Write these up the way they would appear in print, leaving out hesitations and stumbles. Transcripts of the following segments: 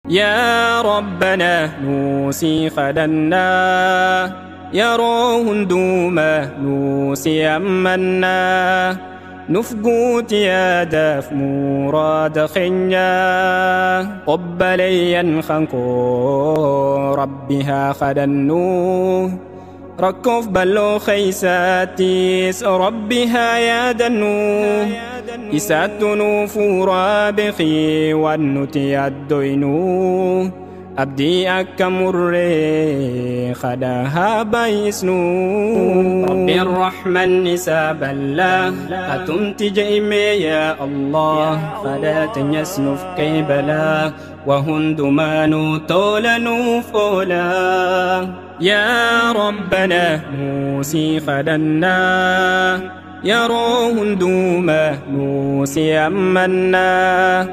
يا ربنا نوسي خدنا yeroo hundumaa nuusi ammannaa nufguuti yaadaaf muraada keenya obboleeyyan kankoo rabbi haa kadhannu rakkoof bal'oo keeysattis rabbi haa yaadannu isaattu nuuf fuuraa beekii waan nuti yaaddoynu أبدي أكمري خداها بايسنو ربي الرحمن نساب الله أتمتج إمي يا الله فلا تنسنف كي بلا وهندما نطول نوفولا يا ربنا موسي خدنا yeroo hundumaa nuusi ammannaa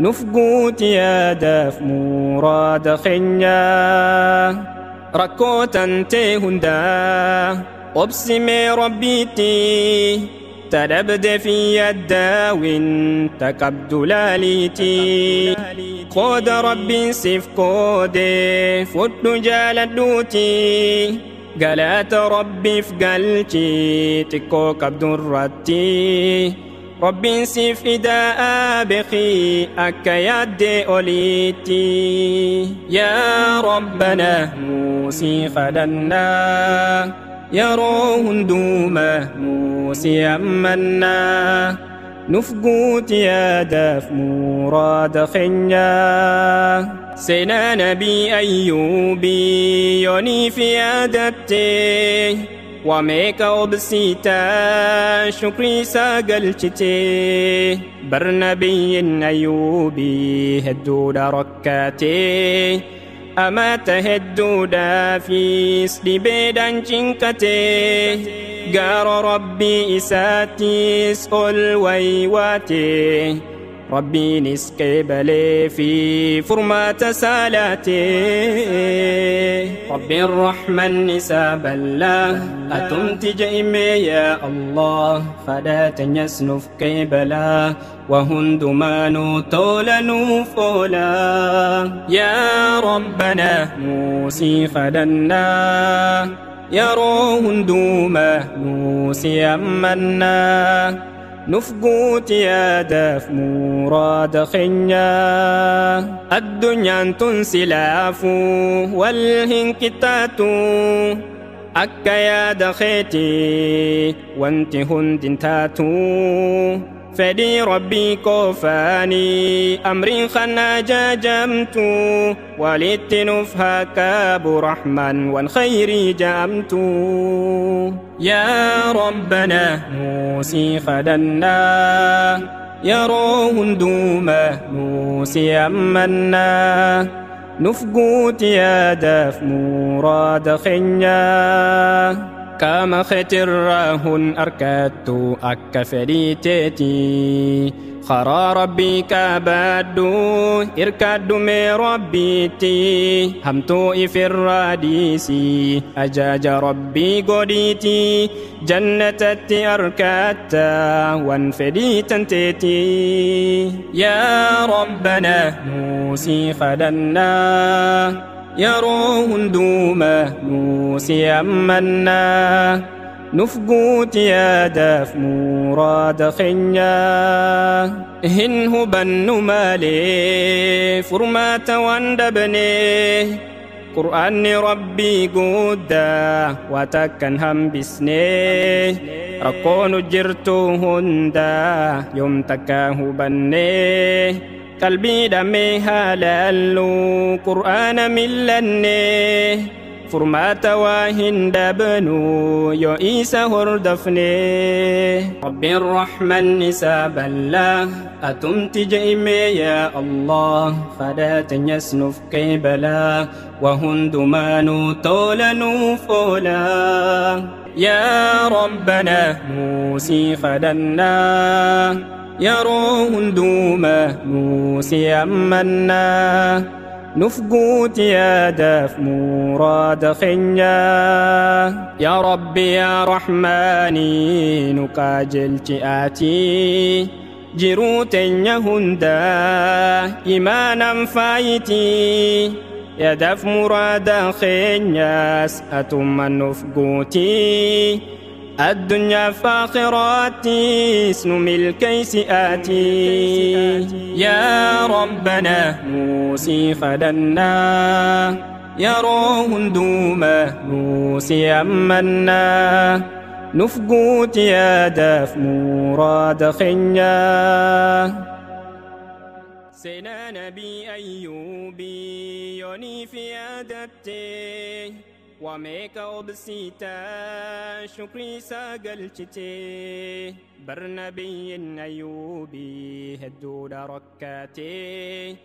nufguuti yaadaaf muraada keenya rakkoo tantee hundaa obsimee rabbiitti tadhabde fi yaddaawin taqabdu laaliiti qooda rabbiin siif qoode fudhu jaaladhuuti galaata rabbiif galchi xiqqoo qabdurratti ربي سيف إداء بخي أكا يد أوليتي يا ربنا موسي خدنا yeroo hundumaa nuusi ammannaa nufguuti yaadaaf muraada keenya seenaa nabii Ayyuubii yoonii fi yaadatte وميك أبسيتا شكري ساقلتي برنبي أيوبي هدود ركاتي أما تهدود في سلبيدا جنكتي قار ربي إساتي سأل ويواتي ربي نسكي بلي في فرمات سالاتي ربي الرحمن نساب الله أتمتج إمي يا الله فلا تنسنف كي بلا وهندما نطول نوفولا يا ربنا موسي خدنا yeroo hundumaa nuusi ammannaa nufguuti yaadaaf muraada keenya addunyaan tun silaafuu wal hin qixxaatu akka yaada keetii wanti hundi hin taatu fedhii rabbii qofaanii amriin kana jajamtu walitti nuuf haa kaabu rahmaan wan khayrii jaamtu يا ربنا نوسي خدنا yeroo hundumaa nuusi ammannaa nufguuti yaadaaf muraada keenya qaama keetirraa hun arkattu akka fedhii teetii karaa rabbii qabaadhu irkadhu mee rabbiitti hamtuu ifirraa dhiisii ajaja rabbii godhiitii jannatatti arkatta waan fedhii tanteetii yaa rabbana nuusii kadhannaa yeroo hundumaa nuusi ammannaa nufguuti yaadaaf muraada keenya hin hubannu malee furmaata waan dhabne qur'aanni rabbii guddaa waa takkan hambisne rakkoonu jirtu hundaa yoom takka hubanne qalbii dhamee haalaallu qur'aana millanne furmaata waa hin dhabnu yoo isa hordofne rabbiin rahmanni saaballaa atumti je'ime yaa Allah kadhaa nuuf qeebalaa waa hundumaanuu tola nuuf oolaa yaa rabbanaa nuusii kadhannaa yeroo hundumaa nuusi ammannaa nufguuti yaadaaf muraada keenya yaa rabbi yaa rahmaani nu qajeelchi ati Jiruu teenya hundaa imaanan faayitii, yaadaaf muraada keenyas atummaan nuuf guutii, addunyaaf aakhiraattis nu milkeeysi aatii. Yaa Rabbana nuusii kadhannaa, yeroo hundumaa nuusii ammannaa, nuuf guuti yaadaaf muraada keenyaa. Seenaa Nabii Ayyuubii yoonii fi yaadattee, wameeqa obsiitaa shukrii isaa galchitee, bar nabiyyiin Ayyuubii hedduudha rakkaatee.